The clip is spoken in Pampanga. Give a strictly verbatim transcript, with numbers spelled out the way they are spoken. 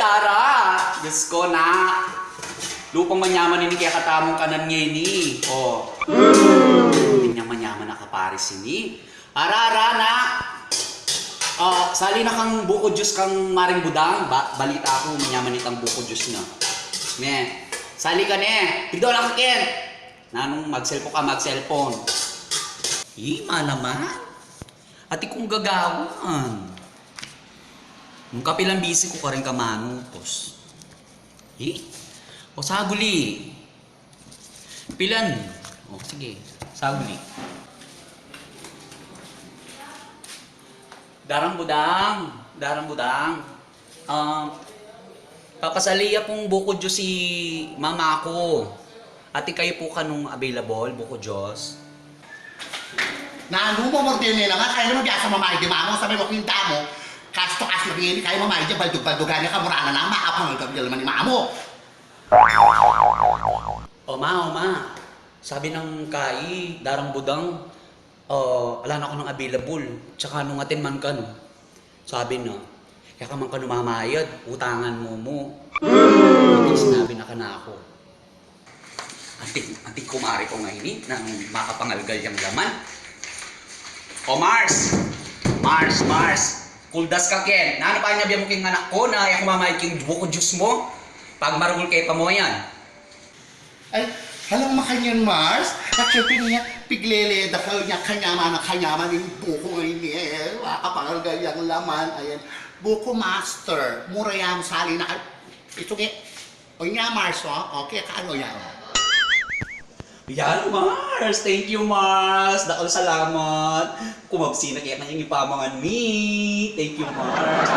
Ara, Diyos ko, na. Lupang manyaman ini kekatamung kanan ngeni. O. Ini manyaman a kapares ini. Ara, ara, na. O, sali na kang buko juice kang Maring Budang. Ba, balita ku, manyaman itang buko juice na. Ne. Sali ka ne. Tigdaw lang ka ken. Nanung mag-cellphone ka, mag-cellphone. Ima naman. Atin kung gagawan. Nung kapilan bisi ku karin ka manutos. Eh? O saguli. Pilan? O, sige. Saguli. Darang Budang. Darang Budang. Ah, papasali ya pung buko juice si mama ku. Atin kayu pu kanung available, buko juice? Nanu mu, Mordene naman, kaya naman biasa mamayad i mama mu, sabay mu ku ing damo. Kasto-kasto na ngeni, kaya mamayad ya, baldug-baldugan ya, kamura na naman, maapang ang gabi naman i mama mu. O ma, o ma, sabi nang kai, Darang Budang, ah, ala na kanung available, tsaka nung atin man kanu. Sabi na, "Kaya ka man kanu mamayad, utangan mu mu." Iti sinabi na kanaku. Atin, atin kumari ku ngeni, nang makapangalgal yang laman. O Mars! Mars, Mars! Kuldas ka ken! Nanu pa nya bie mu king anak ku na e ku mamayad king buko juice mu? Pagmargul ke pa mu yan. Ay, alang makanyan, Mars. At syempre niya, piglele da ka nya, kanyaman na kanyaman ing buko ngeni, eh. Makapangalgal yang laman. Ayan. Buko master. Mura yan, sali na ka. Ito nga. O nya, Mars, o. Okay, kaano yan? Yan, Mars. Thank you, Mars. Dakal salamat. Kumabsi na kaya kanyang ipamangan mi. Thank you, Mars.